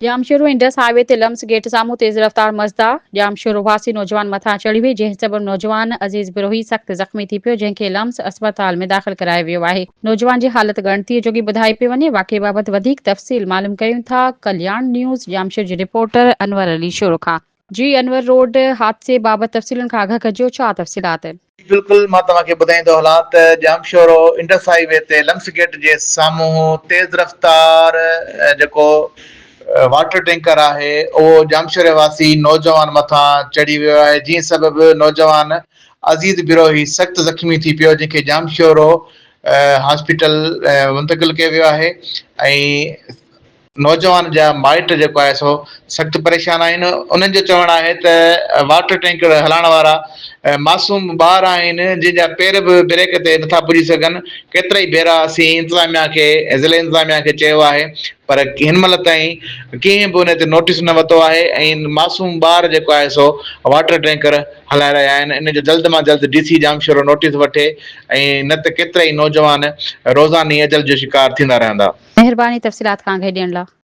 Jamshoro Indus high V تي لمس gate سامهون تيز رفتار مزدا ڄامشورو واسي نوجوان مٿان چڙهي وئي جنهن سبب نوجوان عزيز بروهي سخت زخمي ٿي پيو جنهن کي لمس اسپتال ۾ داخل ڪرايو ويو آهي نوجوان جي حالت ڳڻتي جوڳي ٻڌائي پئي وڃي واقعي بابت وڌيڪ تفصيل معلوم ڪيون ٿا ڪلياڻ نيوز ڄامشوري جي رپورٽر انور علي شورو کان جي انور روڊ حادثي بابت تفصيلن کان آگاهه ڪجو ڇا تفصيلات آهن. جي بلڪل مان توهان کي ٻڌائيندو هلان ته ڄامشورو انڊس هاء وي تي لمس گيٽ جي سامهون تيز رفتار جيڪو واٽر ٽينڪر آهي اهو ڄامشوري واسي نوجوان مٿان چڙهي ويو آهي جنهن سبب نوجوان عزيز بروهي سخت زخمي ٿي پيو جنهن کي ڄامشورو هاسپيٽل منتقل ڪيو ويو آهي ۽ نوجوان جا مائٽ جيڪو آهي سو سخت پريشان آهن انهن جو چوڻ آهي ته واٽر ٽينڪر هلائڻ وارا معصوم ٻار آهن جن جا پير به بريڪ تي نٿا پڄي سگهن ڪيترائي ڀيرا اسين انتظاميا کي ضلعي انتظاميا کي چيو آهي پر هن مهل تائين ڪنهن به ان تي نوٽيس نه ورتو آهي ۽ معصوم ٻار جيڪو آهي سو واٽر ٽينڪر هلائي رهيا آهن ان جو جلد مان جلد ڊي سي ڄامشورو نوٽيس وٺي ۽ نه ته ڪيترائي نوجوان روزاني اجل جو شڪار ٿيندا رهندا. مهرباني تفصيلات کان آگاهي ڏيڻ لا.